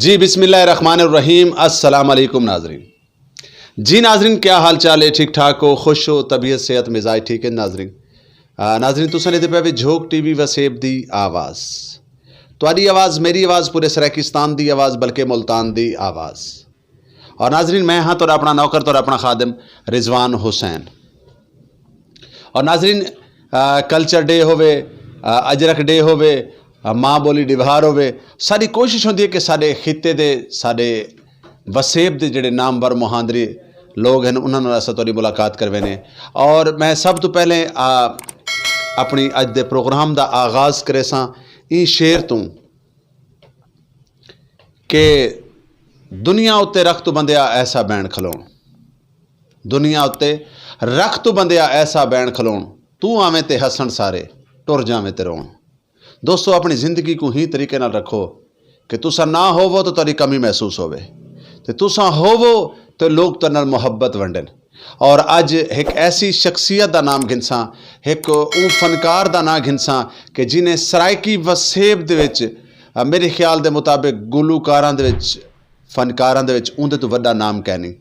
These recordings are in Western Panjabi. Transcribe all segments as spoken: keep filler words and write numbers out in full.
جی، بسم اللہ الرحمن الرحیم۔ السلام علیکم ناظرین۔ جی ناظرین، کیا حال چال ہے؟ ٹھیک ٹھاک ہو؟ خوش ہو؟ طبیعت، صحت، مزاج ٹھیک ہے ناظرین؟ آ، ناظرین، تساں نے پہ بھی جھوک ٹی وی وسیب دی آواز۔ تہاڈی آواز، میری آواز، پورے سرائیکستان دی آواز، بلکہ ملتان دی آواز۔ اور ناظرین، میں ہاں تہاڈا اپنا نوکر، تہاڈا اپنا خادم رضوان حسین۔ اور ناظرین، آ، کلچر ڈے ہووے، آ، اجرک ڈے ہووے، آ، ماں بولی ڈیوہار ہووے، ساری کوشش ہوندی ہے کہ سارے خطے دے، سارے وسیب دے جڑے نامور مہاندری لوگ ہیں، انہاں نال اساں تہاڈی ملاقات کروینے۔ اور میں سب تو پہلے، آ، اپنی اج دے پروگرام دا آغاز کریساں ایں شعر توں کہ دنیا اُتے رکھ تو بندیا ایسا بین کھلون، دنیا اُتے رکھ تو بندیا ایسا بین کھلون، تو آویں تے ہسن سارے، ٹر جاویں تے رون۔ دوستو، اپنی زندگی کو ہی طریقے نال رکھو کہ تساں نہ ہووو تو تہاڈی کمی محسوس ہووے، تے تساں ہووو تے لوگ تہاڈے نال محبت ونڈن۔ اور اج ایک ایسی شخصیت دا نام گھنساں، ایک اون فنکار دا نام گھنساں کہ جنہیں سرائیکی وسیب دے وچ، آ، میرے خیال دے مطابق گلوکاراں دے وچ، فنکاراں دے وچ اوندے تو وڈا نام کہنی۔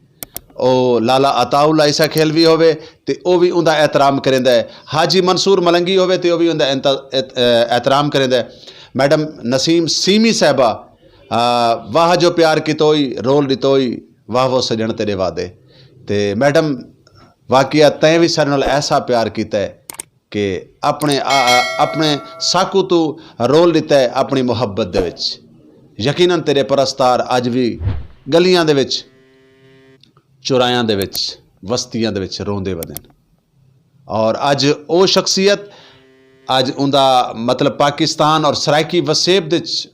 او لالا عطا اللہ عیسیٰ کھیلوی ہووے تے او وی اوندا احترام کریندا ہے۔ حاجی منصور ملنگی ہووے تے او وی اوندا انت-، احت-، احترام کریندا ہے۔ میڈم نسیم سیمی صاحبہ، آ، واہ جو پیار کیتوئی، رول ڈیتوئی، واہ وہ سجن تیرے وعدے۔ تے میڈم، واقعہ تیں وی سارے نال ایسا پیار کیتا ہے کہ اپنے، آ، آ، اپنے ساکو تو رول ڈیتا ہے اپنی محبت دے وچ۔ یقیناً تیرے پرستار اج وی گلیاں دے وچ، چورایاں دے وچ، وستیاں دے وچ روندے ودن۔ اور اج او شخصیت، اج اوندا مطلب پاکستان اور سرائیکی وسیب دے وچ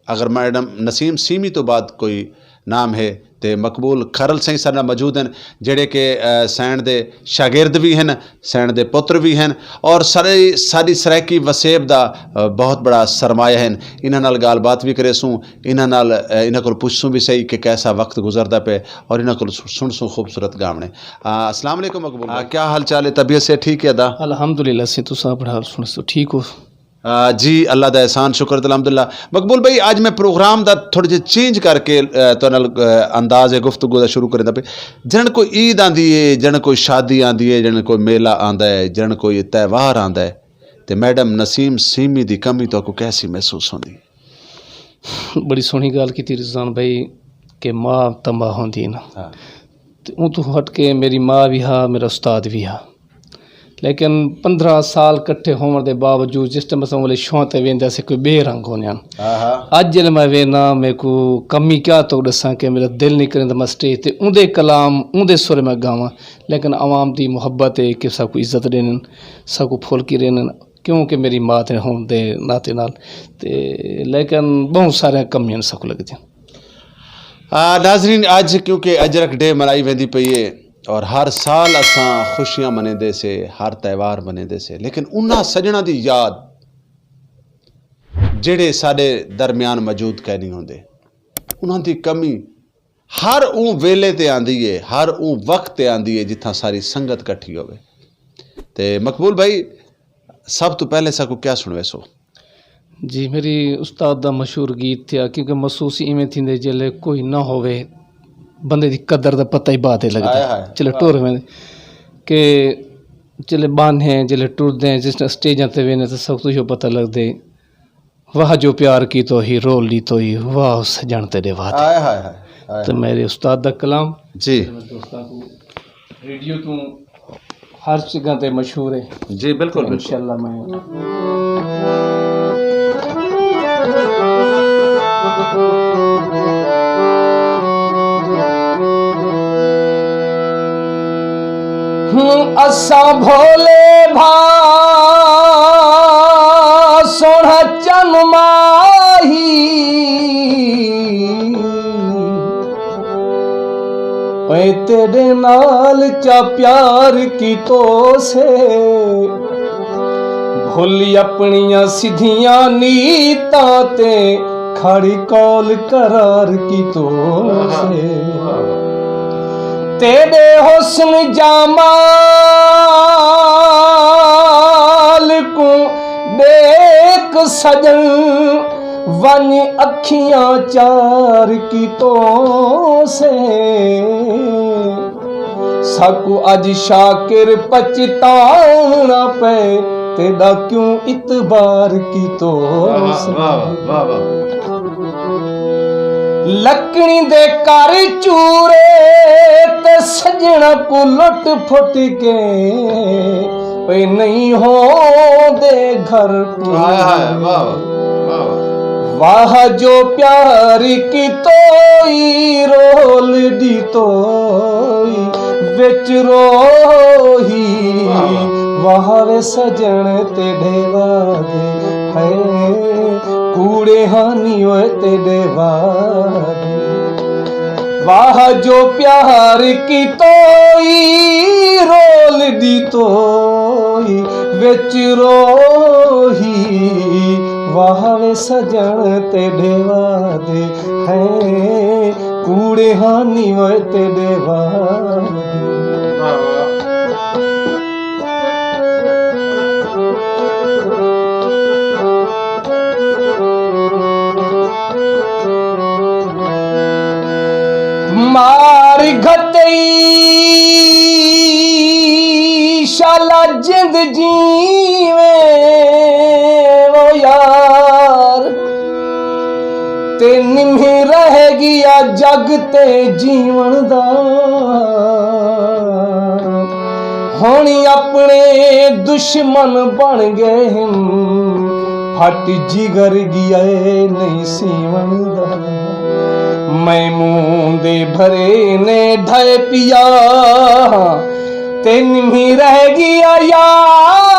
اگر میڈم نسیم سیمی تو بعد کوئی نام ہے تے مقبول کھرل سائیں سارے نال موجود ہیں، جڑے کہ، آ، سین دے شاگرد بھی ہیں، سین دے پتر بھی ہیں، اور سارے ساری سرائیکی وسیب دا، آ، بہت بڑا سرمایہ ہیں۔ انہاں نال گال بات بھی کرے سوں، انہاں نال، آ، انہاں کول پوچھ سوں بھی صحیح کہ کیسا وقت گزردا پے، اور انہاں کول سن سوں خوبصورت گاونے۔ آ، السلام علیکم مقبول بھائی، کیا حال چال ہے؟ طبیعت سے ٹھیک ہے ادا؟ الحمدللہ، سے تساں اپنا حال سن سو ٹھیک ہو؟ آ، جی، اللہ دا احسان، شکر تے الحمدللہ۔ مقبول بھائی، اج میں پروگرام دا تھوڑے جے چینج کر کے، آ، تہاڈے نال، آ، انداز گفتگو دا شروع کریندا پے۔ جن کوئی عید آندی ہے، جن کوئی شادی آندی ہے، جن کوئی میلہ آندا ہے، جن کوئی تہوار آندا ہے، تے میڈم نسیم سیمی دی کمی تو کو کیسی محسوس ہوندی ہے؟ بڑی سوہنی گل کیتی رضوان بھائی کہ ماں تمبا ہوندی ہے نا۔ ہاں۔ تے اوں تو ہٹ کے میری ماں بھی ہا، میرا استاد بھی ہا۔ لیکن پندرہ سال کٹھے ہون دے باوجود جس ٹائم اساں والے شوہاں تے ویندے سے کوئی بے رنگ ہونے ہن۔ ہاں، ہاں۔ اج جلے میں وینا میرے کو کمی کیا تو دساں کہ میرا دل نہیں کریندا میں سٹیج تے اوندے کلام، اوندے سر میں گاواں، لیکن عوام دی محبت ہے کہ سب کو عزت دینن، سب کو پھول کی رہنن، کیونکہ میری ماں تے ہون دے ناطے نال۔ تے لیکن بہت سارے کمیاں سب کو لگدیاں۔ آ، ناظرین، اج کیونکہ اجرک ڈے منائی ویندی پئی ہے اور ہر سال اساں خوشیاں منیندے سے، ہر تہوار منیندے سے، لیکن انہاں سجناں دی یاد جڑے ساڈے درمیان موجود کہہ نہیں ہوندے، انہاں دی کمی ہر اون ویلے تے آندی ہے، ہر اون وقت تے آندی ہے جتھاں ساری سنگت کٹھی ہووے۔ تے مقبول بھائی، سب تو پہلے ساکو کیا سنوے سو؟ جی، میری استاد دا مشہور گیت تھیا، کیونکہ محسوس ایویں تھیندے جلے کوئی نہ ہووے، بندے دی قدر دا پتہ ہی بعد ہی لگدا۔ ہائے ہائے۔ چلے ٹور میں کہ چلے بان ہیں، جلے ٹور دے ہیں، جس نے سٹیجاں تے وینے تے سب تو یو پتہ لگدے۔ واہ جو پیار کی تو ہی، رول لی تو ہی، واہ سجن تیرے وعدے۔ ہائے ہائے ہائے ہائے۔ تو میرے استاد دا کلام۔ جی۔ میں دوستاں کو ریڈیو تو ہر جگہ تے مشہور ہے۔ جی، بالکل، بالکل۔ انشاءاللہ میں ہوں اساں بھولے بھا سوہنا چن ماہی، اے تیرے نال چا پیار کیتو سے، بھل اپنیاں سدھیاں نیتاں تے کھڑی قول قرار کیتو سے۔ تیرے حسن جمال کو دیکھ سجن، ون اکھیاں چار کی تو سے، ساکو اج شاکر پچھتاونا پے، تیرا کیوں اتبار کی تو سے۔ واہ، واہ، واہ، واہ۔ لکڑی دے کر چورے تے سجنا کو لٹ پھٹ کے، اوئے نہیں ہوندے گھر پورے۔ ہائے ہائے، واہ واہ، واہ واہ۔ واہ جو پیار کی توئی، رول دی توئی وچ روہی۔ واہ واہ۔ واہ وے سجن تیرے وعدے، ہے کوڑے ہانی اوئے تیرے وعدے۔ واہ جو پیار کی توئی، رول دی توئی وچ روہی۔ واہ وے سجن تیرے وعدے، ہے کوڑے ہانی اوئے تیرے وعدے۔ مار گھٹئی شالا جند جیویں او یار، تے نمھی رہ گیا جگ تے جیون دا۔ ہن اپنے دشمن بن گئے ہن، پھٹ جگر گیا اے نہیں سیون دا۔ میمون دے بھرے نے ڈھائے پیا، تین ہی رہ گیا یار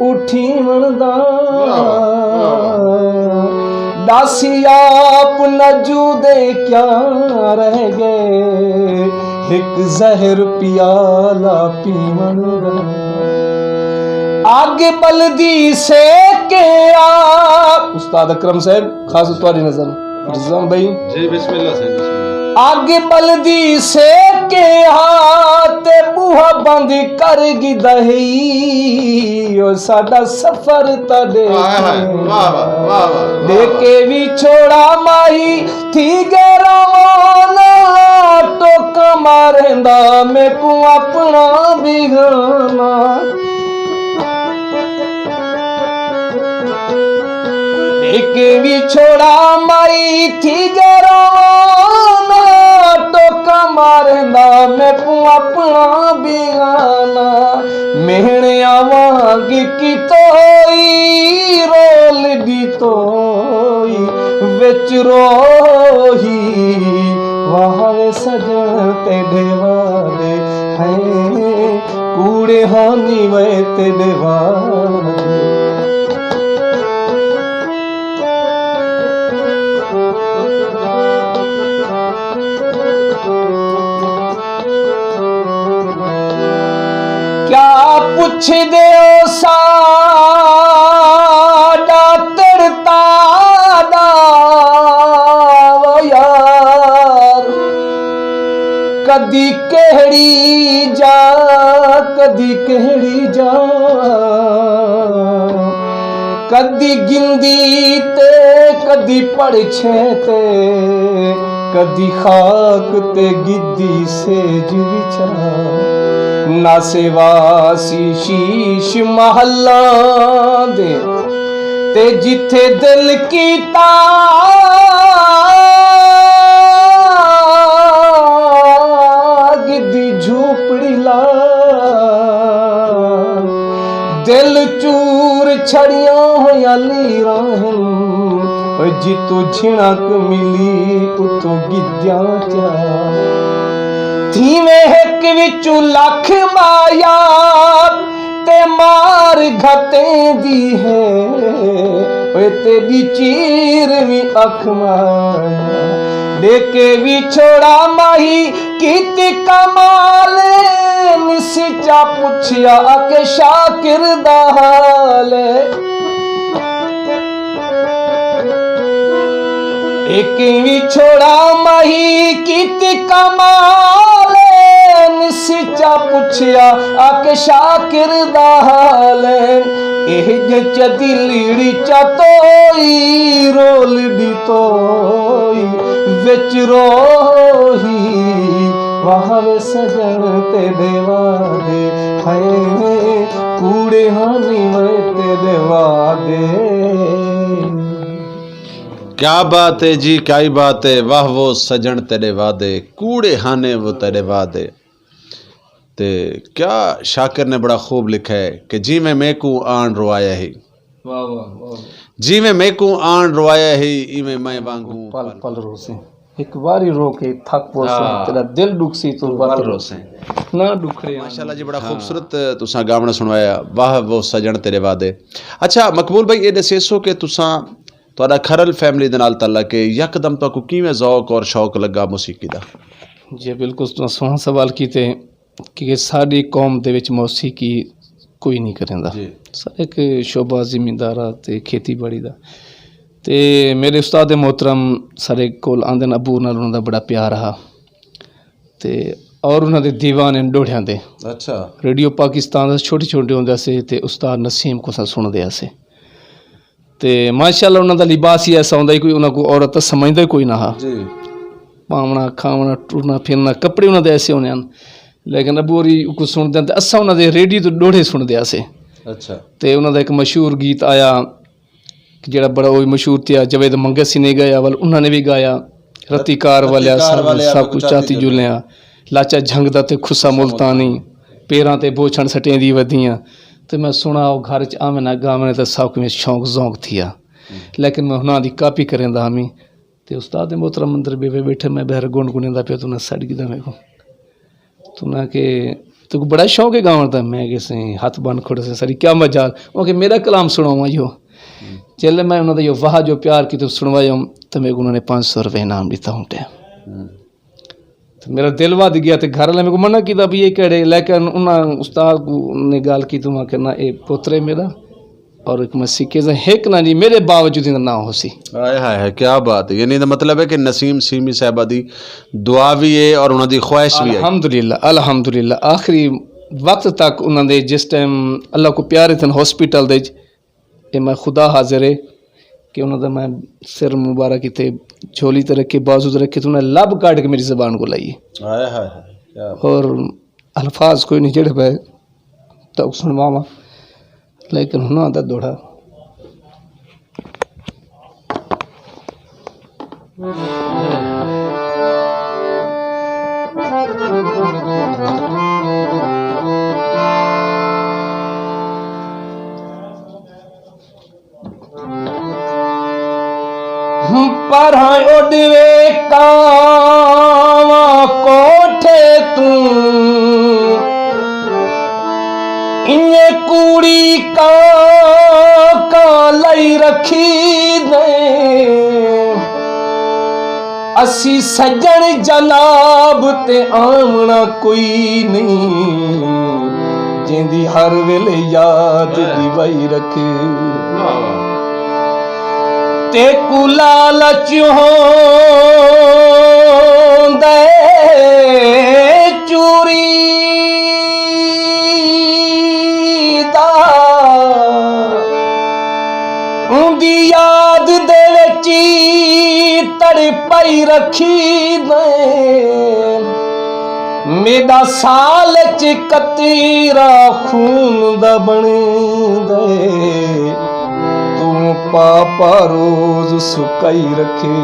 اٹھی مندا۔ واہ، واہ، واہ۔ داسی آپ نجو دے کیا رہ گئے، ایک زہر پیالہ پیون دا۔ اگ بلدی سے کے آ، استاد اکرم صاحب، خاص تہاڈی نظر۔ رضوان بھائی۔ جی، بسم اللہ سائیں، بسم اللہ۔ اگ بلدی سے کے ہاتھ بوہا بند کر گی دہی، او ساڈا سفر تڈے ہائے ہائے، واہ واہ، واہ واہ، واہ واہ۔ دے کے وی چھوڑا مائی، تھی گے روانہ، ٹوکا مارندا میکوں اپنا بیگانہ۔ ایک وی چھوڑا مائی تھی گے روانہ، ٹوکا مارندا میکوں اپنا بیگانہ۔ مہنیاں وانگ کی توئی، رول دی توئی وچ روہی۔ واہ وے سجن تیرے وعدے ہیں، کوڑے ہانی وے تیرے وعدے۔ کیا پچھ دیو ساڈا تڑتا دا، او یار، کدی کہڑی جا، کدی کہڑی جا، کدی گندی تے کدی پڑچھے تے، کدی خاک تے گدی سیج وچا۔ نہ سوا سی شیش محلاں دے، تے جتھے دل کیتا گدی جھوپڑی لا۔ دل چور چھڑیاں ہویاں لیراں ہن، اوئے جتوں جھنک ملی اتوں گدیاں چا۔ تھیویں ہک وچوں لکھ مایا تے مار گھتیں دی ہے، اوئے تیری چیر وی اکھ مایا۔ دے کے وی چھوڑا ماہی کیتی کمال، نسچا پچھیا کہ شاکر دا حال۔ ایک وی چھوڑا ماہی کیتی کمال، سچا پچھیا آ کہ شاکر دا حال ہے۔ اے جے چدی لیڑی چا توئی، رول دی توئی، وچ روہی۔ واہ وے سجن تیرے وعدے، ہائے کوڑے ہانی وے تیرے وعدے۔ کیا بات ہے جی، کیا ہی بات ہے۔ واہ وہ سجن تیرے وعدے، کوڑے ہانے وہ تیرے وعدے۔ تے کیا شاکر نے بڑا خوب لکھا ہے کہ جی میں میکوں آن روایا ہی۔ واہ واہ واہ۔ جی میں میکوں آن روایا ہی، ایویں میں وانگوں پل پل روسیں۔ ایک واری رو کے تھک پوسیں، ہاں۔ تیرا دل ڈکسی تو تو پل پل روسیں۔ نہ ڈکھڑے۔ ماشاءاللہ جی، بڑا خوبصورت تساں گاونا سنوایا۔ واہ وہ سجن تیرے وعدے۔ اچھا مقبول بھائی، یہ دسیسو کہ تساں، تہاڈا کھرل فیملی دے نال تعلق ہے، یکدم تہاکوں کیویں ذوق اور شوق لگا موسیقی دا؟ جی بالکل، تساں سوہنا سوال کیتے۔ کہ ساڈی قوم دے وچ موسیقی کوئی نہیں کریندا۔ جی۔ سارے ایک شعبہ زمیندارا تے کھیتی باڑی دا۔ تے میرے استاد محترم سارے کول آندے نے، ابو نال انہاں دا بڑا پیار رہا۔ تے اور انہاں دے دیوان ہیں ڈوڑیاں دے۔ اچھا۔ ریڈیو پاکستان دا چھوٹے چھوٹے ہوندے سے تے استاد نسیم کو سا سن دے سے۔ تے ماشاءاللہ انہاں دا لباس ہی ایسا ہوندا ہے، کوئی انہاں کو عورت تاں سمجھدا ہی کوئی نہ ہا۔ جی۔ پاونا، کھاونا، ٹرنا، پھرنا، کپڑے انہاں دے ایسے ہونے ہن۔ لیکن ابو ہوری کو سنتے ہیں تے اساں انہاں دے ریڈیو تے ڈوڑے سنتے آسے۔ اچھا۔ تے انہاں دا ایک مشہور گیت آیا کہ جڑا بڑا وہی مشہور تھیا، جاوید منگسی نے گایا، ول انہاں نے بھی گایا۔ رتی کار والیا، رتی کار سب، والیا، سب کچھ چاتی جلیاں۔ لاچا جھنگ دا تے خسا ملتانی، پیراں تے بوچھن سٹیں دی ودیاں۔ تے میں سنا او گھر چ آویں نہ گاویں تے سب کو شوق ذوق تھیا۔ لیکن میں انہاں دی کاپی کریندا ہمی۔ تے استاد محترم اندر بیوے بیٹھے، میں بہر گنڈ گنیندا پیا، تو نہ سڑ گیا میرے کو۔ تو نہ کہ تو کو بڑا شوق ہے گاون دا، میں کہ سیں ہاتھ بن کھڑے سے ساری کیا مجال۔ او کہ میرا کلام سناواں یو۔ جلے میں انہاں دا یو واہ جو پیار کی تو سنوایا، تو میرے کو انہوں نے پانچ سو روپے انعام دیتا ہوں تے۔ تے میرا دل ود گیا تے گھر والے میرے کو منع کیتا بھی یہ کہڑے، لیکن انہاں استاد کو نے گل کی تو وہاں کرنا اے پوترے میرا اور ایک میں سکے سے ہک نہ جی میرے باوجود انہاں نہ ہو سی۔ ہائے ہائے ہائے، کیا بات ہے۔ یعنی دا مطلب ہے کہ نسیم سیمی صاحبہ دی دعا بھی ہے اور انہاں دی خواہش بھی ہے۔ الحمدللہ، الحمدللہ۔ آخری وقت تک انہاں دے جس ٹائم اللہ کو پیارے تھے ہاسپٹل دے، اے میں خدا حاضر ہے کہ انہاں دا میں سر مبارک کیتے جھولی تے رکھے، بازو تے رکھے، تو انہاں لب کاٹ کے میری زبان کو لائی۔ ہائے ہائے ہائے، کیا بات۔ اور الفاظ کوئی نہیں جڑے پہ تو سنواواں، لیکن ہن آندا دوڑا۔ پرہاں اڈ وے کاواں کوٹھے توں، انہیں کوڑی کاں کاں لئی رکھی دے۔ اسی سجن جناب تے آونا کوئی نہیں، جیندی ہر ویلے یاد دیوائی رکھے۔ تیکو لالچ ہوندے چوری دا، اوندی یاد دے وچ تڑپائی رکھی دے۔ میرا سال چ قطرہ خون دا بن دے، توں پاپا روز سکائی رکھے۔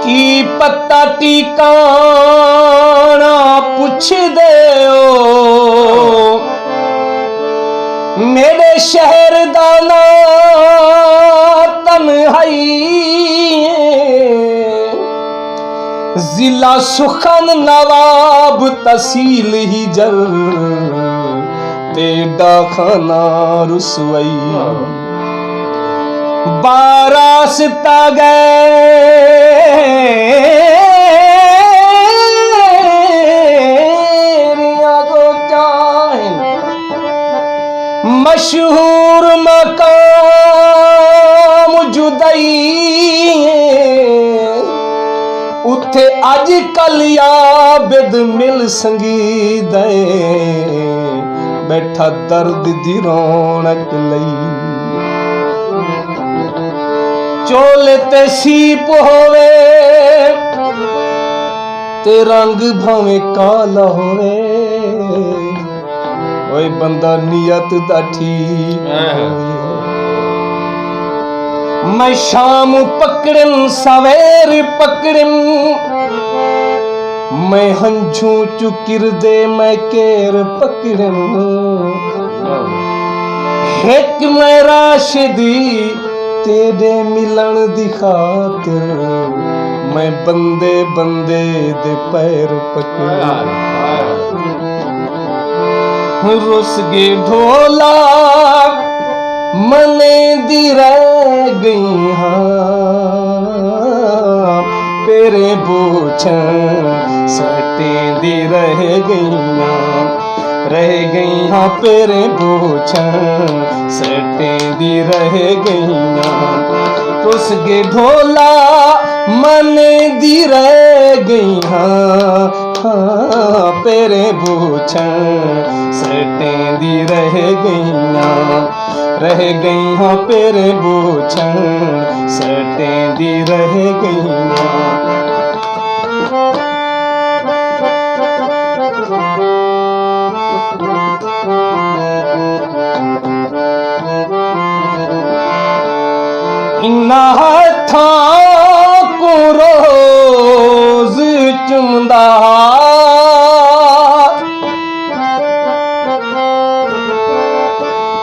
کی پتہ ٹھکانا پچھ دے ہو، میرے شہر دا ناں تنہائی ہے۔ ضلع سخن نواب تحصیل ہی جر، تے ڈاکخانہ رسوائی۔ باراستہ گئے جو چاہن مشہور مقام جدائی، اتھے اج کل عابد مل سنگی دے، بیٹھا درد دی رونق لئی۔ چولے تے سیپ ہووے، تے رنگ بھاویں کالا ہووے، اوئے بندہ نیت دا ٹھیک ہووے۔ میں شام پکڑن، سویر پکڑن، میں ہنجھوں چکر دے، میں کیر پکڑن۔ ایک میں راشدی تیرے ملن دی خاطر، میں بندے بندے دے پیر پکڑن۔ رس گے ڈھولا، منے دی رہ گئی ہاں، پیرے بوچھن سٹیں دی رہ گئی ہاں، رہ گئی ہاں، پیرے بوچھن سٹیں دی رہ گئی ہاں۔ رس گے ڈھولا، منے دی رہ گئی ہاں، ہاں، پیرے بوچھن سٹیں دی رہ گئی ہاں، رہ گئی ہاں، پیرے بوچھن سٹیں دی رہ گئی ہاں۔ انہاں ہتھاں کو روز چمدا،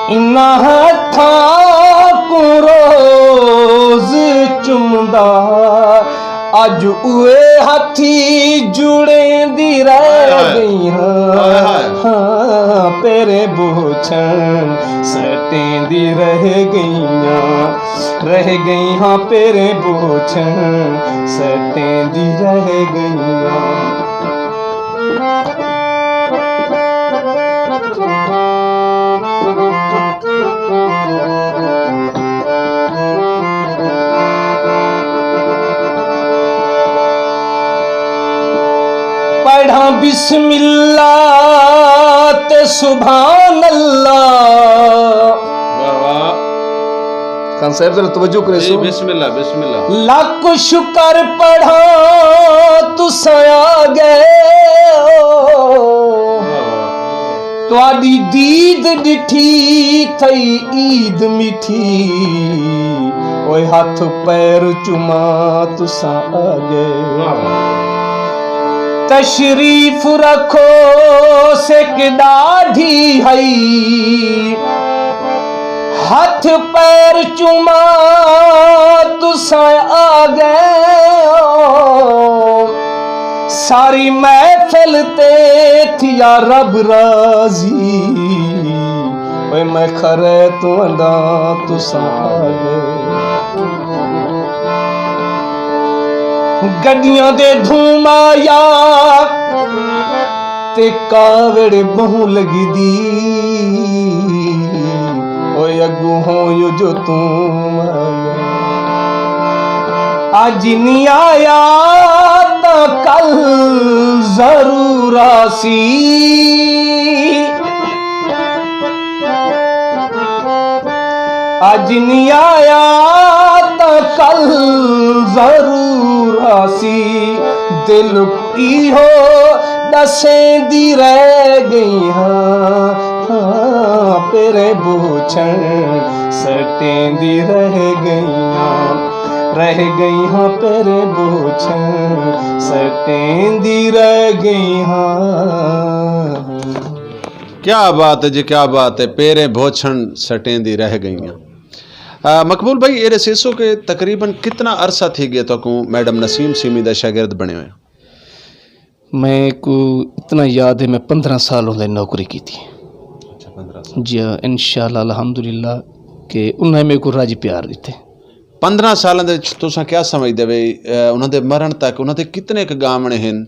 انہاں ہتھاں کو روز چمدا، اج اوے ہتھی جڑیں دی رہ ہائے ہائے۔ گئی ہاں۔ ہائے ہائے۔ ہاں، پیرے بوچھن سٹیں دی رہ گئی ہاں، رہ گئی ہاں، پیرے بوچھن سٹیں دی رہ گئی ہاں۔ پڑھاں بسم اللہ تے سبحان اللہ۔ واہ واہ۔ خان صاحب، ذرا توجہ کرے جی، سو۔ بسم اللہ، بسم اللہ۔ لکھ شکر پڑھاں تساں آ گئے ہو۔ واہ واہ۔ تہاڈی دید ڈٹھی تھئی عید میٹھی، اوئے ہتھ پیر چما تساں آ گئے۔ واہ واہ۔ تشریف رکھو سک ڈاڈھی ہئی، ہتھ پیر چما تساں آ گئے ہو۔ ساری محفل تے تھیا رب راضی، اوئے میں کھرے تو آندا تساں آ گئے۔ گڈیاں دے دھوم آیا تے کاوڑ بہوں لگدی، اوئے اگوں ہوں یو جو توں آیا۔ اج نہیں آیا تاں کل ضرور آسی۔ اج نہیں آیا تاں کل ضرور آسی۔ دل ایہو دسیں دی رہ گئی ہاں، ہاں، پیرے بوچھن سٹیں دی رہ گئی ہاں، رہ گئی ہاں، پیرے بوچھن سٹیں دی رہ گئی ہاں۔ کیا بات ہے جی، کیا بات ہے، پیریں بھوچھن سٹیں دی رہ گئیاں۔ آ، مقبول بھائی، یہ رسیسو کہ تقریباً کتنا عرصہ تھی گیا تو کو میڈم نسیم سیمی دا شاگرد بنے ہوئے؟ میں کو اتنا یاد ہے، میں پندرہ سال ہوندے نوکری کی تھی۔ اچھا، پندرہ سال۔ جی ہاں، انشاءاللہ، الحمدللہ کہ انہاں نے میرے کو راجی پیار دیتے۔ پندرہ سالاں دے وچ تساں کیا سمجھدے وے، اے، انہاں دے مرن تک انہاں دے کتنے ک گاونے ہن،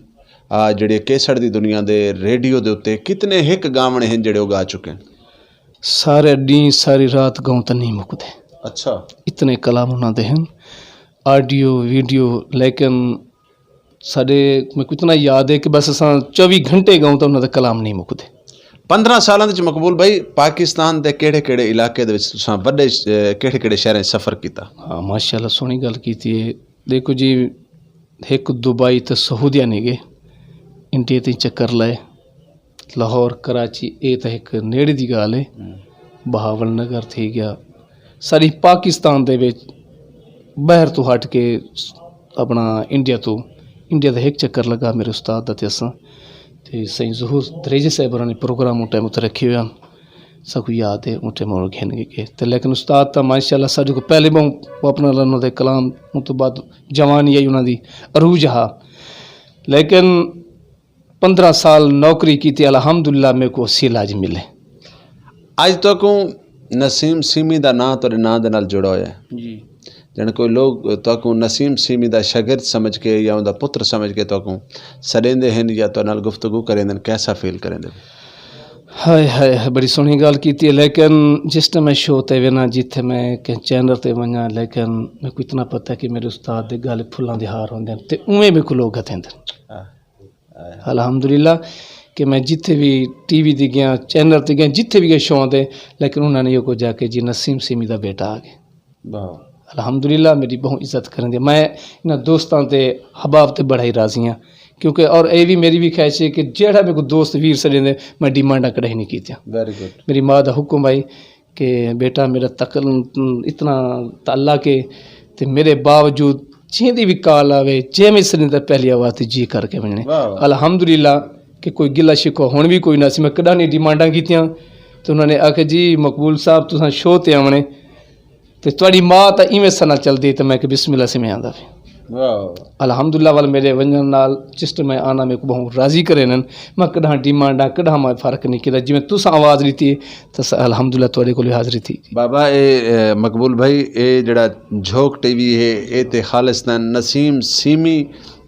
آ، جڑے کیسٹ دی دنیا دے، ریڈیو دے اُتے کتنے ہک گاونے ہن جڑے او گا چکے ہن؟ سارے ڈی، ساری رات گاؤں تے نہیں مکدے۔ اچھا۔ اتنے کلام انہاں دے ہن، آڈیو، ویڈیو، لیکن ساڈے، میں کو اتنا یاد ہے کہ بس اساں چوبی گھنٹے گاؤں تو انہاں دا کلام نہیں مکدے۔ پندرہ سالاں دے وچ مقبول بھائی، پاکستان دے کیڑے کیڑے علاقے دے وچ تساں وڈے ش-، اے، کیڑے کیڑے شہراں وچ سفر کیتا؟ ہاں، ماشاءاللہ، سوہنی گل کیتی ہے۔ دیکھو جی، ہک دبئی تے سعودیہ نہیں گئے، انڈیا تے چکر لائے، لاہور، کراچی، اے تے ہک نیڑے دی گل ہے۔ بہاول نگر تھی گیا، ساری پاکستان دے وچ باہر تو ہٹ کے اپنا انڈیا تو، انڈیا دا ایک چکر لگا میرے استاد دا تے اساں۔ تے سائیں ظہور دریجے صاحب ہوراں نے پروگرام اون ٹائم اتھے رکھے ہوئے ہن، ساکو یاد ہے اون ٹائم اور گھن کے گئے تے، لیکن استاد تاں ماشاءاللہ ساڈے کو پہلے بہوں، وہ اپنا انہاں دے کلام، اون تو بعد جوانی آئی انہاں دی، عروج ہا۔ لیکن پندرہ سال نوکری کیتی، الحمدللہ میرے کو اسی علاج ملے۔ اج تکوں نسیم سیمی دا ناں تہاڈے ناں دے نال جڑا ہویا ہے۔ جی۔ جن کوئی لوگ تکوں نسیم سیمی دا شاگرد سمجھ کے یا اوندا پتر سمجھ کے تکوں سڈیندے ہن یا تہاڈے نال گفتگو کریندے ہن، کیسا فیل کریندے؟ ہائے ہائے ہائے، بڑی سوہنی گل کیتی ہے، لیکن جس ٹائم میں شو تے وینا، جتھے میں کہیں چینل تے ونجاں، لیکن میں کو اتنا پتہ ہے کہ میرے استاد دے گل پھلاں دے ہار ہوندے ہن تے اوویں میرے کو لوگ ہتھیندے ہن۔ الحمدللہ کہ میں جتھے بھی ٹی وی تے گیا، چینل تے گیا، جتھے بھی گیا شو تے، لیکن انہاں نے یہ کو جا کے جی نسیم سیمی دا بیٹا آ گیا۔ الحمدللہ میری بہت عزت کرن دے۔ میں انہاں دوستاں تے حباب تے بڑا ہی راضی ہاں، کیونکہ اور اے بھی میری بھی خواہش ہے کہ جیڑا میرے کو دوست ویر سجن دے، میں ڈیمانڈاں کڑے نہیں کیتیاں۔ ویری گڈ۔ میری ماں دا حکم بھائی کہ بیٹا میرا تک اتنا تعلق ہے تے میرے باوجود جیندی بھی کال آوے، جے میں سجن تے پہلی آواز تے جی کر کے ونجنے۔ واہ واہ۔ الحمدللہ کہ کوئی گلہ شکوہ ہن بھی کوئی نہ سی، میں کدا نہیں ڈیمانڈاں کیتیاں۔ تے انہاں نے آکھیا جی مقبول صاحب تساں شو تے آونے، تے تہاڈی ماں تاں ایویں سنا چلدی تے میں کہ بسم اللہ سے میں آندا پیا۔ واہ۔ الحمدللہ ول میرے ونجن نال جس ٹائم میں آنا میرے کو بہت راضی کرے نن۔ میں کڈاں ڈیمانڈاں کڈاں میں فرق نہیں کیتا، جویں تساں آواز لیتی ہے تے س-، الحمدللہ تہاڈے کول حاضری تھی۔ بابا اے، اے، مقبول بھائی، اے جڑا جھوک ٹی وی ہے، اے تے خالصتاً نسیم سیمی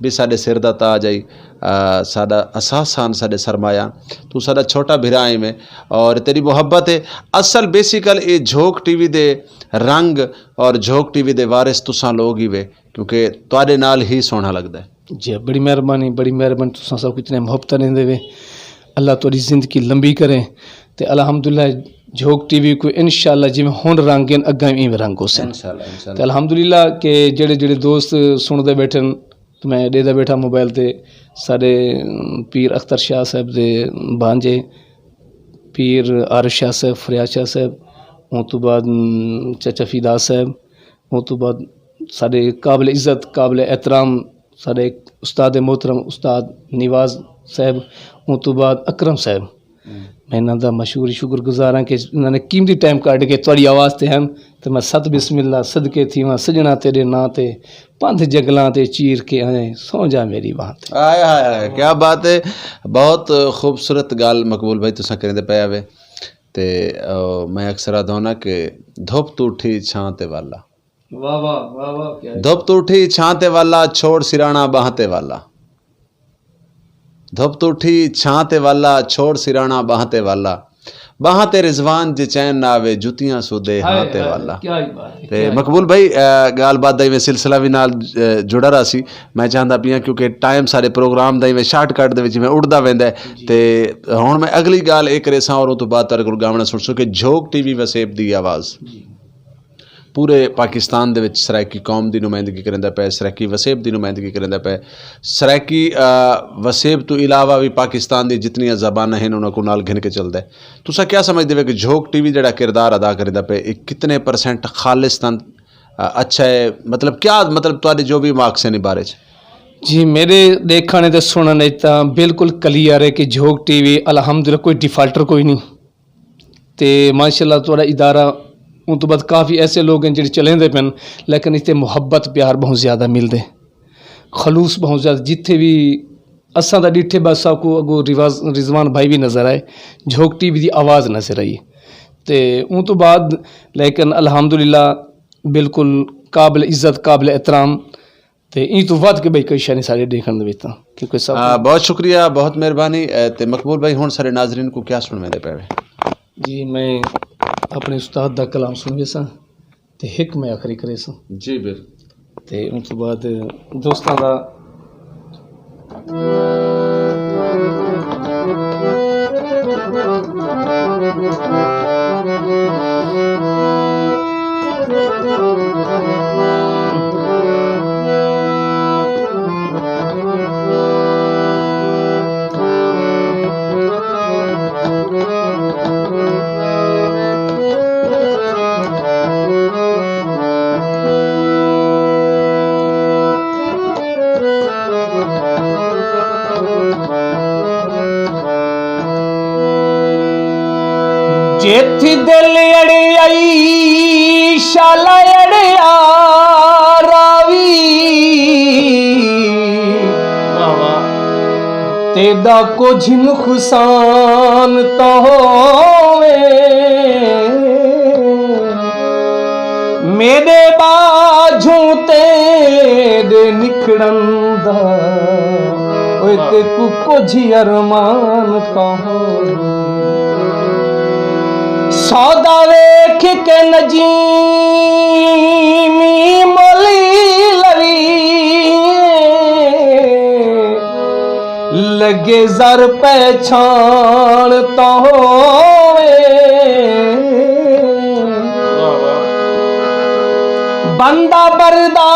بھی ساڈے سر دا تاج آئی، آ، ساڈا اثاثہ ہن، ساڈے سرمایہ ہن۔ تو ساڈا چھوٹا بھرا ایویں اور تیری محبت ہے۔ اصل بیسیکل اے جھوک ٹی وی دے رنگ اور جھوک ٹی وی دے وارث تساں لوگ ہی وے، کیونکہ تہاڈے نال ہی سوہنا لگدا ہے۔ جی، بڑی مہربانی، بڑی مہربانی، تساں سب کو اتنے محبت دیندے وے۔ اللہ تہاڈی زندگی لمبی کرے۔ تے الحمدللہ جھوک ٹی وی کو انشاءاللہ جویں ہن رنگ ہیں، اگاں ایویں رنگ ہو سن۔ انشاءاللہ، انشاءاللہ۔ تے الحمدللہ کہ جڑے جڑے دوست سن دے بیٹھن، تے میں ڈیدا بیٹھا موبائل تے، ساڈے پیر اختر شاہ صاحب دے بانجے، پیر عارف شاہ صاحب، فریاد شاہ صاحب، اون تو بعد، م، چچا فیدا صاحب، اون تو بعد ساڈے قابل عزت، قابل احترام ساڈے استاد محترم استاد نواز صاحب، اون تو بعد اکرم صاحب۔ میں انہاں دا مشہور شکر گزار ہاں کہ انہاں نے قیمتی ٹائم کڈ کے تہاڈی آواز تے ہن، تے میں ست بسم اللہ صدقے تھیواں سجنا تیرے ناں تے، پندھ جنگلاں تے چیر کے آئے، سو جا میری بات۔ ہائے ہائے ہائے، کیا بات ہے۔ بہت خوبصورت گل مقبول بھائی تساں کریندے پئے ہوئے۔ تے، آ، میں اکثر آدھا ہوں نا کہ دھوپ تو اٹھی چھاں تے والا۔ واہ واہ، واہ واہ، کیا دھوپ تو اٹھی چھاں تے والا، چھوڑ سرانا باہاں تے والا۔ دھوپ تو اٹھی چھاں تے والا، چھوڑ سرانا باہاں تے والا۔ باہاں تے رضوان جے چین نہ آوے، جتیاں سودے ہاں تے والا۔ کیا ہی بات ہے، تے کیا ہی مقبول بھائی، اے، گال بات دا ایویں سلسلہ وی نال، اے، جڑا رہا سی۔ میں چاہندا پیاں کیونکہ ٹائم سارے پروگرام دا ایویں شارٹ کٹ دے وچ ایویں اڑدا ویندا ہے۔ جی۔ تے ہن میں اگلی گال اے کرے ساں اور اون تو بعد تہاڈے کول گاونا سن سو کہ جھوک ٹی وی وسیب دی آواز۔ جی۔ پورے پاکستان دے وچ سرائیکی قوم دی نمائندگی کریندا پئے، سرائیکی وسیب دی نمائندگی کریندا پئے۔ سرائیکی، آ، وسیب تو علاوہ بھی پاکستان دی جتنیاں زباناں ہن، انہاں کو نال گھن کے چلدا ہے۔ تساں کیا سمجھدے ہو کہ جھوک ٹی وی جڑا کردار ادا کریندا پئے، اے کتنے پرسنٹ خالصتاً، آ، اچھا ہے؟ مطلب کیا، مطلب تہاڈے جو بھی مارکس ہیں بارے چ؟ جی، میرے دیکھنے تے سننے چ تاں بالکل کلیئر ہے کہ جھوک ٹی وی الحمدللہ کوئی ڈیفالٹر کوئی نہیں۔ تے ماشاءاللہ تہاڈا ادارہ، اون تو بعد کافی ایسے لوگ ہیں جڑے چلے دے پن، لیکن اس تے محبت پیار بہت زیادہ ملدے، خلوص بہت زیادہ۔ جتھے بھی اساں دا ڈٹھے بس سب کو اگو رواز-، رضوان بھائی بھی نظر آئے، جھوک ٹی وی دی آواز نظر آئی۔ تے اون تو بعد لیکن الحمدللہ بالکل قابل عزت، قابل احترام۔ تے ایں تو ود کے بھائی کوئی شے نہیں سارے دیکھن دے وچ تاں، کیونکہ سب آ، بہت شکریہ، بہت مہربانی۔ اے، تے مقبول بھائی، ہن سارے ناظرین کو کیا سنویندے پے وے؟ جی، میں اپنے استاد دا کلام سنوے ساں تے ہک میں آخری کرے ساں۔ جی، بالکل۔ تے ان تو بعد دوستاں دا جتھ دل اڑیائی، شالا اڑیا راوی۔ واہ واہ۔ تیدا کچھ نقصان تو ہووے، میرے باجوں تیرے نکھڑن دا، اوئے تیکو کچھ ارمان تو ہووے۔ سودا ویکھ کے نجیمی مولی لوی، لگے زر پہچان تو ہووے۔ بندہ بردا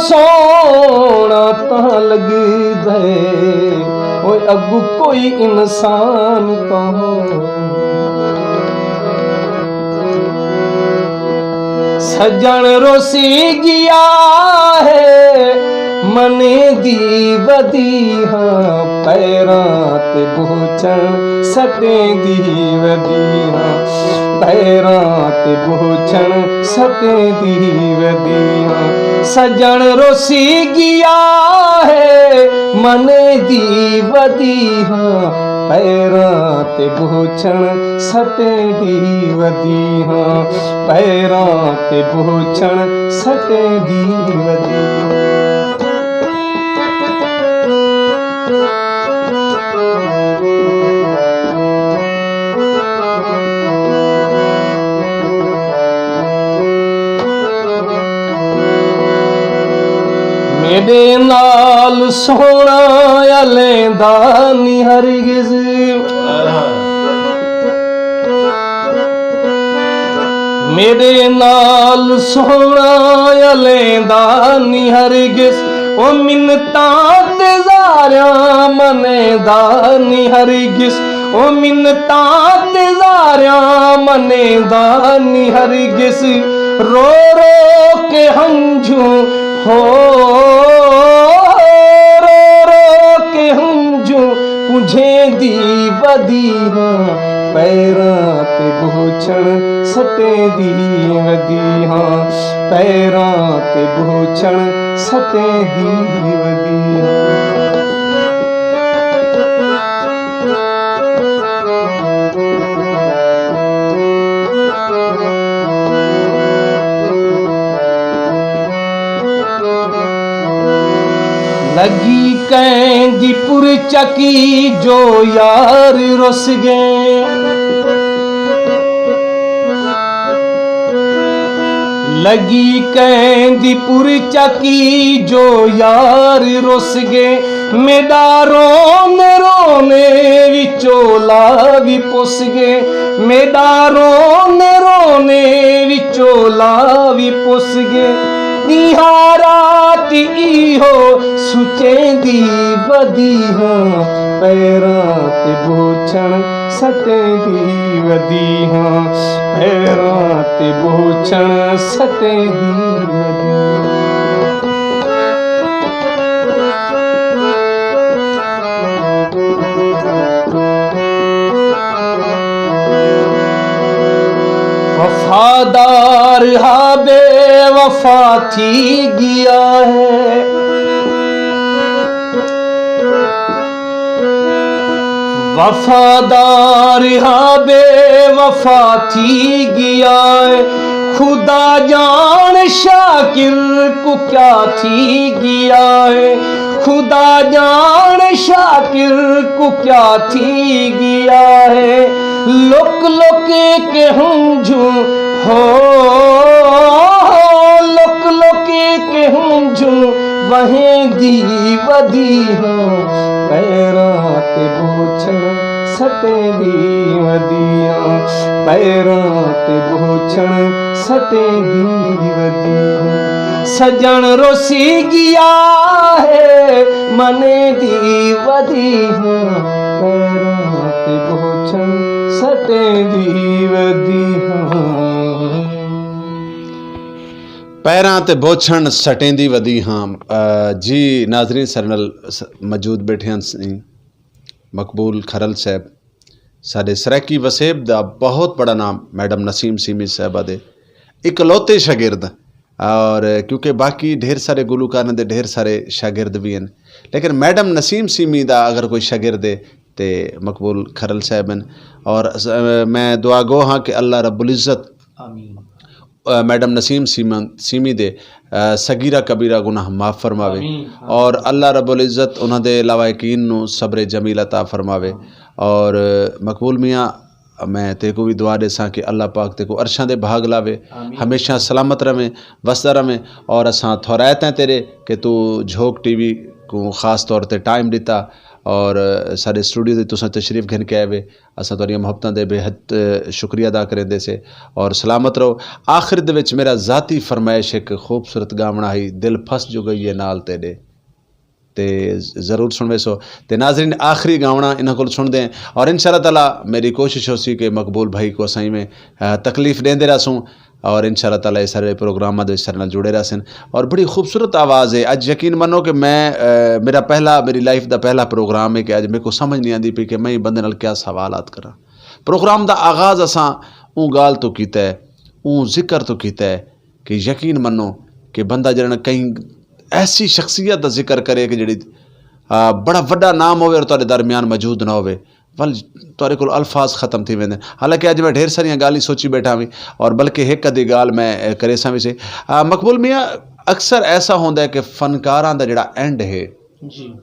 سونا تاں لگ دے، اوئے اگو کوئی انسان تاں ہو۔ سجن روسی گیا ہے، منے دی ودی ہاں، پیراں تے بوچن سٹیں دی ودی ہاں، پیراں تے بوچن سٹیں دی ودی ہاں۔ سجن روسی گیا ہے، منے دی ودی ہاں، پیراں تے بوچن سٹیں دی ودی ہاں، پیراں تے بوچن سٹیں دی ودی ہاں۔ میرے نال سونا یا لیندا نہیں ہرگز، میرے نال سونا یا لیندا نہیں ہرگز، او منتاں تے زاریاں مندا نہیں ہرگز، او منتاں تے زاریاں مندا نہیں ہرگز، رو رو کے ہنجھوں ہو، رو رو کے ہنجھوں پجھیں دی ودی ہاں، پیراں تے بوچھن سٹیں دی ودی ہاں، پیراں تے بوچھن سٹیں دی ودی ہاں۔ لگی کہیں دی پرچکی جو یار رس گئے، لگی کہیں دی پرچکی جو یار رس گئے، میڈا رونے رونے وچولا وی پس گئے، میڈا رونے رونے وچولا وی پس گئے۔ دیہاں رات ایہو سچیں دی ودی ہاں، پیراں تے بوچھن سٹیں دی ودی ہاں، پیراں تے بوچھن سٹیں دی ودی۔ وفادار ہا بے وفا تھی گیا ہے، وفادار ہا بے وفا تھی گیا ہے، خدا جان شاکر کو کیا تھی گیا ہے، خدا جان شاکر کو کیا تھی گیا ہے۔ لک لک کے ہنجھوں ہو، لک لک کے ہنجھوں وہیں دی ودی ہاں، پیراں تے بوچھن سٹیں دی ودی ہاں، پیراں تے بوچھن سٹیں دی ودی ہاں۔ سجن روسی گیا ہے، منے دی ودی ہاں، پیراں تے بوچھن سٹیں دی ودی ہاں۔ پیراں تے بوچھن سٹیں دی ودی ہاں۔ آ، جی ناظرین، سارے نال س-، موجود بیٹھے ہیں سی مقبول کھرل صاحب، سارے سرائیکی وسیب دا بہت بڑا نام میڈم نسیم سیمی صاحبہ دے اکلوتے شاگرد۔ اور کیونکہ باقی ڈھیر سارے گلوکاراں دے ڈھیر سارے شاگرد بھی ہیں، لیکن میڈم نسیم سیمی دا اگر کوئی شاگرد ہے تے مقبول کھرل صاحب ہیں۔ اور س-، میں دعا گو ہاں کہ اللہ رب العزت آمین۔ آ، میڈم نسیم سیمن-، سیمی دے، آ، صغیرہ کبیرہ گناہ معاف فرماوے۔ آمین۔ اور اللہ رب العزت انہاں دے لواحقین نو صبر جمیل عطا فرماوے۔ اور، آ، مقبول میاں، میں تے کو بھی دعا دے ساں کہ اللہ پاک تے کو عرشاں دے بھاگ لاوے، آمین۔ ہمیشہ سلامت رہے، وسدا رہے۔ اور اساں تھوڑا ہیں تیرے کہ تو جھوک ٹی وی کو خاص طور تے ٹائم دیتا اور، آ، سارے اسٹوڈیو دے تساں تشریف گھن کے آئے وے۔ اساں تہاڈیاں محبتاں دے بے حد، اے، شکریہ ادا کریندے سے اور سلامت رہو۔ آخر دے وچ میرا ذاتی فرمائش ایک خوبصورت گاونا ہی، دل پھس جو گئی ہے نال تیرے، تے ضرور سنوے سو۔ تے ناظرین، آخری گاونا انہاں کول سن دیں اور انشاءاللہ تعالیٰ میری کوشش ہو سی کہ مقبول بھائی کو اساں میں، اے، تکلیف دیندے رہسوں۔ اور انشاءاللہ تعالیٰ یہ سارے پروگراماں دے سارے نال جڑے رہسن۔ اور بڑی خوبصورت آواز ہے۔ اج یقین منو کہ میں، اے، میرا پہلا، میری لائف دا پہلا پروگرام ہے کہ اج میرے کو سمجھ نہیں آندی پئی کہ میں بندے نال کیا سوالات کراں۔ پروگرام دا آغاز اساں اون گال تو کیتا ہے، اون ذکر تو کیتا ہے کہ یقین منو کہ بندہ جڑا کہیں ایسی شخصیت دا ذکر کرے کہ جڑی، آ، بڑا وڈا نام ہوئے اور تہاڈے درمیان موجود نہ ہوئے، ول تہاڈے کول الفاظ ختم تھی ویندے۔ حالانکہ اج میں ڈھیر ساریاں گالاں سوچی بیٹھا وی اور بلکہ ایک ادھی گال میں، اے، کرے ساں وی سے۔ آ، مقبول میاں، اکثر ایسا ہوندا ہے کہ فنکاراں دا جڑا اینڈ ہے، جی۔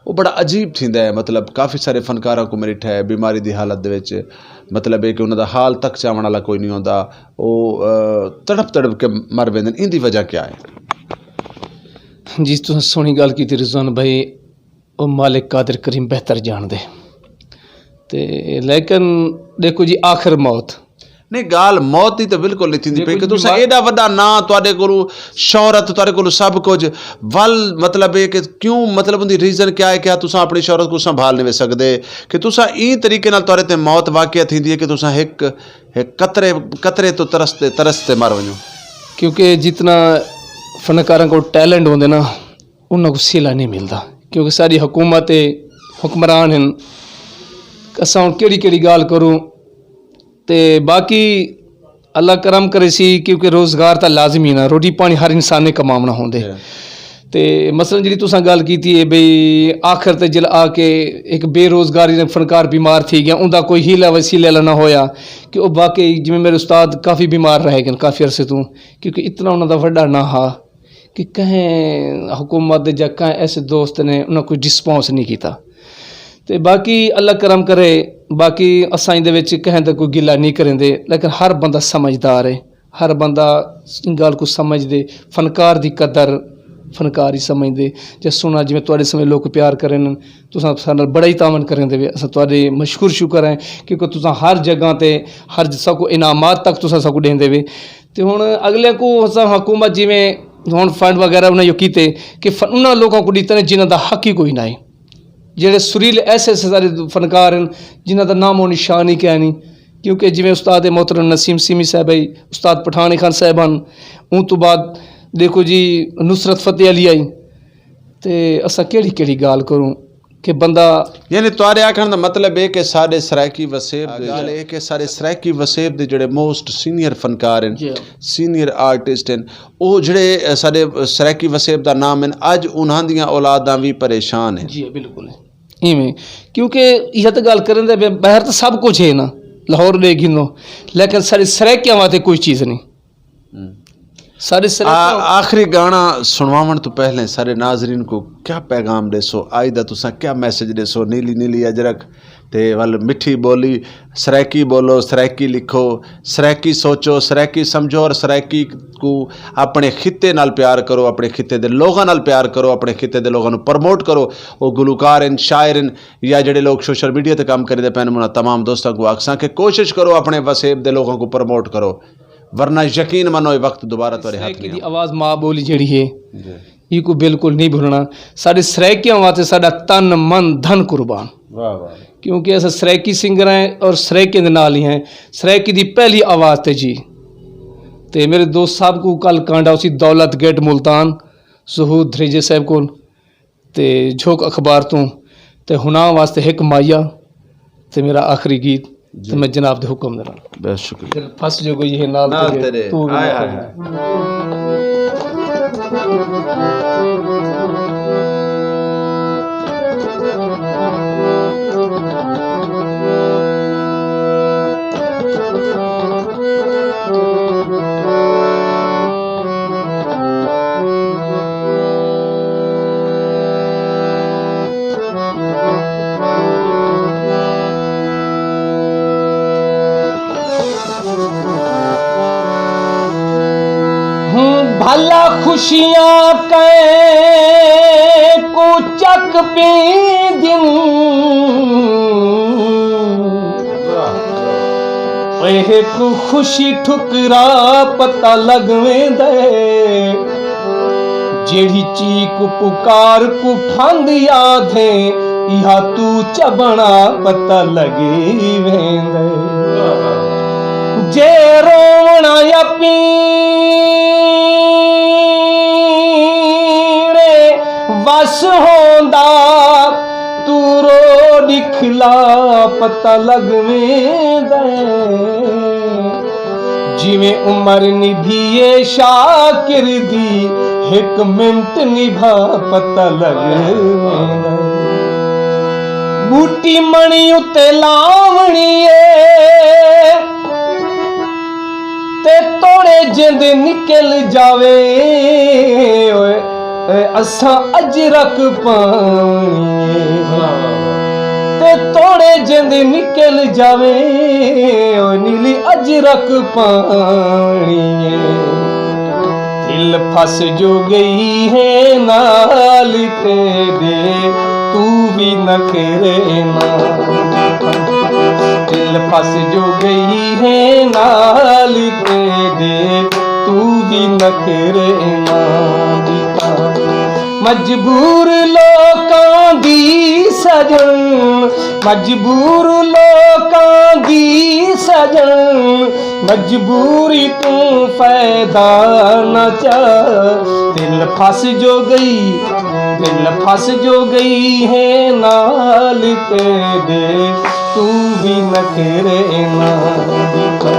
وہ بڑا عجیب تھیندا ہے۔ مطلب کافی سارے فنکاراں کو میری ٹھے بیماری دی حالت دے وچ، مطلب ہے کہ انہاں دا حال تک چاون والا کوئی نہیں ہوندا۔ وہ، آ، تڑپ تڑپ کے مر ویندے۔ ان دی وجہ کیا ہے؟ جی، تساں سوہنی گل کیتی رضوان بھائی، او مالک قادر کریم بہتر جان دے۔ تے لیکن دیکھو جی، آخر موت۔ نہیں، گال موت دی تے بالکل نہیں تھیندی پئی کہ تساں ایڈا وڈا ناں، تہاڈے کولوں شہرت، تہاڈے کولوں سب کچھ، ول مطلب اے کہ کیوں، مطلب اوندی ریزن کیا ہے کہ تساں اپنی شہرت کو سنبھال نہیں سکدے؟ کہ تساں ایں طریقے نال تہاڈے تے موت واقع تھیندی ہے کہ تساں ایک، ایک قطرے، قطرے تو ترستے ترستے مر ونجو۔ کیونکہ جتنا فنکاراں کو ٹیلنٹ ہوندے نا، انہاں کو سیلا نہیں ملدا، کیونکہ ساری حکومت ہے، حکمران ہیں۔ اساں ہن کیڑی کیڑی گال کروں؟ تے باقی اللہ کرم کرے سی، کیونکہ روزگار تاں لازمی نا، روٹی پانی ہر انسان نے کماونا ہوندے۔ تے مثلاً جڑی تساں گل کیتی ہے بھئی، آخر تے جل آ کے ایک بے روزگاری نے فنکار بیمار تھی گیا، اوندا کوئی ہیلا وسیلہ نہ ہویا کہ او باقی جویں میرے استاد کافی بیمار رہ گئے کافی عرصے توں، کیونکہ اتنا انہاں دا وڈا ناں ہا کہ کہیں حکومت دے یا کہیں ایسے دوست نے انہاں کوئی ریسپانس نہیں کیتا۔ تے باقی اللہ کرم کرے، باقی اساں دے وچ کہیں دا کوئی گلہ نہیں کریندے، لیکن ہر بندہ سمجھدار ہے، ہر بندہ ان گل کو سمجھ دے، فنکار دی قدر فنکار ہی سمجھ دے۔ جس سونا جویں تواڈے سمجھ لوگ پیار کرن، تساں سارے نال بڑا ہی تعاون کریندے وے، اساں تواڈے مشکور شکر ہیں، کیونکہ تساں ہر جگہ تے ہر ساکو انعامات تک تساں ساکو دیندے وے۔ تے ہن اگلے کو اساں حکومت جویں ہن فنڈ وغیرہ انہاں یو کیتے کہ فن-، انہاں لوکاں کو دیتے نے جنہاں دا حق ہی کوئی نہ ہے، جڑے سریل ایسے ایسے سارے فنکار ہیں جنہاں دا نام و نشان ہی کیا نہیں۔ کیونکہ جویں استاد محترم نسیم سیمی صاحب ہے، استاد پٹھانی خان صاحب ہیں، اون تو بعد دیکھو جی نصرت فتح علی آئی، تے اساں کیڑی کیڑی گال کروں کہ بندہ یعنی تہاڈے آکھن دا مطلب اے کہ ساڈے سرائیکی وسیب دے گل اے کہ ساڈے سرائیکی وسیب دے جڑے موسٹ سینئر فنکار ہیں، جی۔ سینئر آرٹسٹ ہیں، او جڑے، اے، ساڈے سرائیکی وسیب دا نام ہیں، اج انہاں دیاں اولاداں وی پریشان ہیں۔ جی، بالکل۔ ایویں، کیونکہ یہ تو گل کرن دے بے-، باہر تو سب کچھ ہے نا، لاہور دے گھنو، لیکن ساڈے سرائیکیاں واسطے کوئی چیز نہیں۔ ہوں۔ سارے سرائیکی آ-، آخری گانا سنواون تو پہلے سارے ناظرین کو کیا پیغام دے سو؟ آج دا تساں کیا میسج دے سو؟ نیلی نیلی اجرک تے ول مٹھی بولی، سرائیکی بولو، سرائیکی لکھو، سرائیکی سوچو، سرائیکی سمجھو اور سرائیکی کو اپنے خطے نال پیار کرو، اپنے خطے دے لوگاں نال پیار کرو، اپنے خطے دے لوگاں نوں پروموٹ کرو۔ او گلوکار ہن، شاعر ہن، یا جڑے لوگ سوشل میڈیا تے کام کردے پین، انہاں تمام دوستاں کو آکھساں کہ کوشش کرو اپنے وسیب دے لوگاں کو پروموٹ کرو، ورنہ یقین منو یہ وقت دوبارہ تہاڈے ہاتھ سرائیکی نہیں دی آونا۔ آواز ماں بولی جڑی ہے، جی۔ یہ کو بالکل نہیں بھولنا۔ ساڈے سرائیکیاں واسطے ساڈا تن من دھن قربان۔ واہ واہ۔ کیونکہ اساں سرائیکی سنگر ہیں اور سرائیکیاں دے نال ہی ہیں۔ سرائیکی دی پہلی آواز تے جی۔ تے میرے دوست صاحب کو کل کانڈا اسی دولت گیٹ ملتان، ظہور دھریجے صاحب کول۔ تے جھوک اخبار توں تے ہناں واسطے ہک ماہیا تے میرا آخری گیت۔ جی۔ تے میں جناب دے حکم دے نال۔ بہت شکریہ۔ دل پھس جو گئی ہے نال نال تیرے، تیرے۔ تو بھی آئے نہ ہائے۔ ہوں بھلا خوشیاں کئے کو چک پی دن، اے کو خوشی ٹھکرا پتہ لگویں دے۔ جیڑھی چیک پکار کو پھند یاد ہے، ایہا تو چبنا پتہ لگی ویندے۔ جے رونا یا پینے وس ہوندا، تو رو دکھلا پتہ لگ ویندے۔ جویں عمر نبھیے شاکر دی، ہک منٹ نبھا پتہ لگ ویندا۔ بوٹی منی اتے لاونی اے، تے توڑے جند نکل جاوے، اوئے۔ اے اساں اجرک پانی اے۔ تے توڑے جند نکل جاوے، او نیلی اجرک پانی اے۔ دل پھس جو گئی ہے نال تیرے، تو بھی نخرے نہ۔ دل پھس جو گئی ہے نال تیرے، تو بھی نخرے نہ دکھا۔ مجبور لوکاں دی سجن، مجبور لوکاں دی سجن، مجبوری تو فائدہ نہ چا۔ دل پھس جو گئی، دل پھس جو گئی ہے نال تیرے، تو بھی نخرے نہ دکھا۔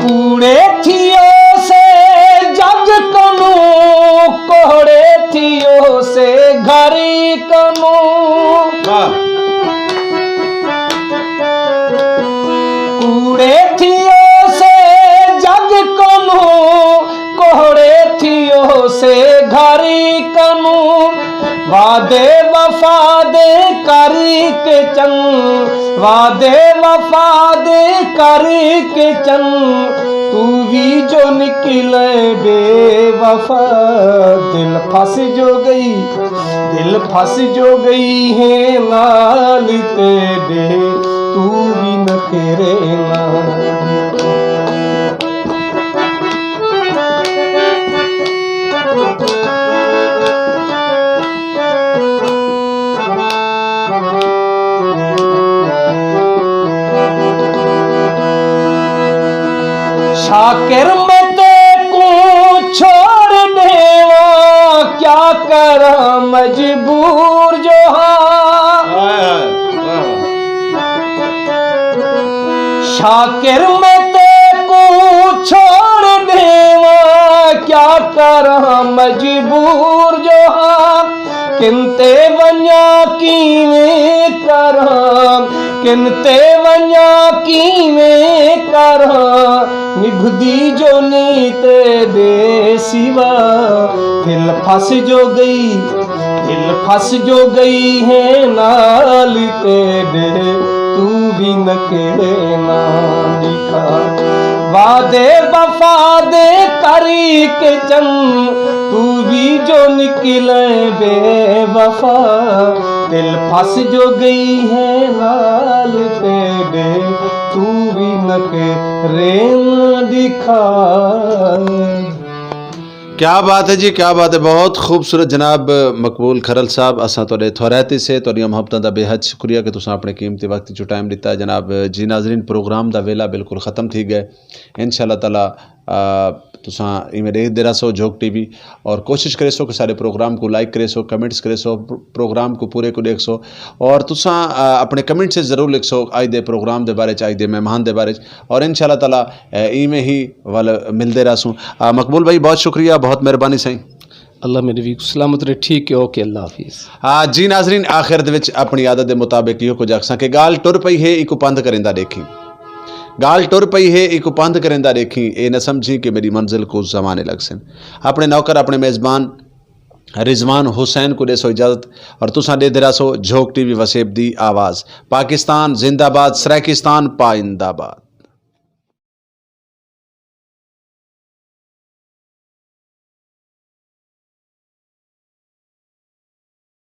کوڑے تھیو سے جگ کنو، کوڑے تھیو سے گھر کنو۔ واہ۔ کوڑے تھیو سے جگ کنو، کوڑے تھیو سے گھر کنو۔ وعدے وفا دے کر کے چن، وعدے وفا دے کر کے چن، تو بھی جو نکلے بے وفا۔ دل پھس جو گئی، دل پھس جو گئی ہے نال تیرے، تو بھی نخرے نہ۔ شاکر میں تے کو چھوڑ دیواں، کیا کراں مجبور جو ہاں۔ شاکر میں تے کو چھوڑ دیواں، کیا کراں مجبور جو ہاں۔ کنتے ونجا کیویں کراں، کنتے ونجا کیویں کراں، نبھدی جو نی تیرے سوا۔ دل پھس جو گئی، دل پھس جو گئی ہے نال تیرے، تو بھی نکلے نہ دکھا۔ وعدے وفا دے کری کے چن، تو بھی جو نکلے بے وفا۔ دل پھس جو گئی ہے نال تیرے، تو بھی نکلے نہ دکھا۔ کیا بات ہے جی، کیا بات ہے، بہت خوبصورت جناب مقبول کھرل صاحب۔ اساں تہاڈے اتھوں رہتے سے تہاڈیاں محبتاں دا بے حد شکریہ کہ تساں اپنے قیمتی وقت چوں ٹائم دتا ہے جناب جی۔ ناظرین، پروگرام دا ویلا بالکل ختم تھی گئے۔ انشاءاللہ تعالی آ، تساں ایویں دیکھدے رہسو جھوک ٹی وی، اور کوشش کریسو کہ سارے پروگرام کو لائک کریسو، کمنٹس کریسو، پروگرام کو پورے کو دیکھسو، اور تساں آ، اپنے کمنٹ سے ضرور لکھسو آج دے پروگرام دے بارے چ، آج دے مہمان دے بارے چ، اور انشاءاللہ تعالی آ، ایویں ہی ول ملدے رہسوں۔ آ، مقبول بھائی، بہت شکریہ، بہت مہربانی سائیں۔ اللہ میرے وی سلامت رہے۔ ٹھیک ہے، اوکے، اللہ حافظ۔ آ، جی ناظرین، آخر دے وچ اپنی عادت دے مطابق ایہو کچھ آکھساں کہ گال ٹر پئی ہے، ایکو پندھ کریندا دیکھیں۔ گال ٹر پئی ہے، ایکو پندھ کریندا دیکھیں، اے نہ سمجھیں کہ میری منزل کو زمانے لگ سن۔ اپنے نوکر، اپنے میزبان رضوان حسین کو دے سو اجازت، اور تساں دے دراسو جھوک ٹی وی وسیب دی آواز۔ پاکستان زندہ باد، سرائیکستان پائندہ باد۔